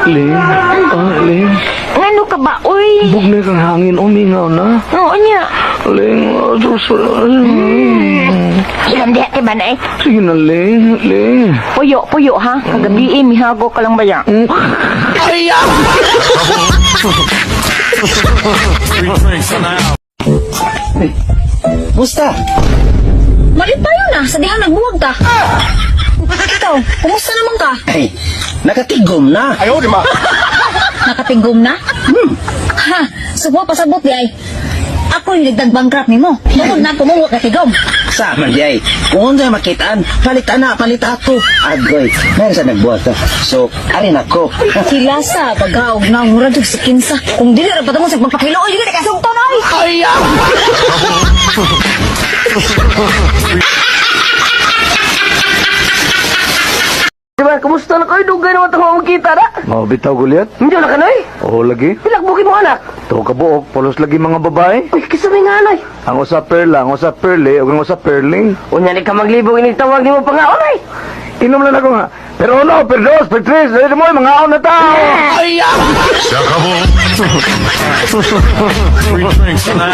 Ling, ah, Ling, Ngano ka ba, uy? Bugnaw kang hangin, umingaw na. Oo niya. Ling, ah, sus, Ilang diha kay ba na eh? Sige na, Ling, Ling. Puyo, puyo ha. Kagabi eh, mihago ka lang ba ya? Musta? Malipayo na, sa dihang nagbuwag ka. Ikaw, kumusta naman ka? Ay, nakatigom na. Nakatinggom na? Ha, subo pasabot di ay. Ako yung nagdag bankrupt nimo. Tungod na kumuha ka tigom. Sa man di ay. Kung unsa makitaan, palit ana, palit ato. Agoy, meron sa nagbuhat ta. So, arin ako. Sila sa pagkaog na murag jud si kinsa. Kung dili ra patungod sa pagpakilo, oy dili ka sugton oy. Diba, kumusta na kayo? Dugay naman itong kita na. Mao bitaw, Goliath? Hindi na ka na eh. Oo, lagi. Pilakbukin mo anak. To kabuok, pulos lagi mga babae. Uy, kisa may nga anay. Ang usa perla, ang usa perle, ug ang usa perling. Unya ni ka maglibong initawag ni mo pa nga, oray. Inom lang ako nga. Per uno, per dos, per tres, dali mo, mga aon na tao. Three drinks now.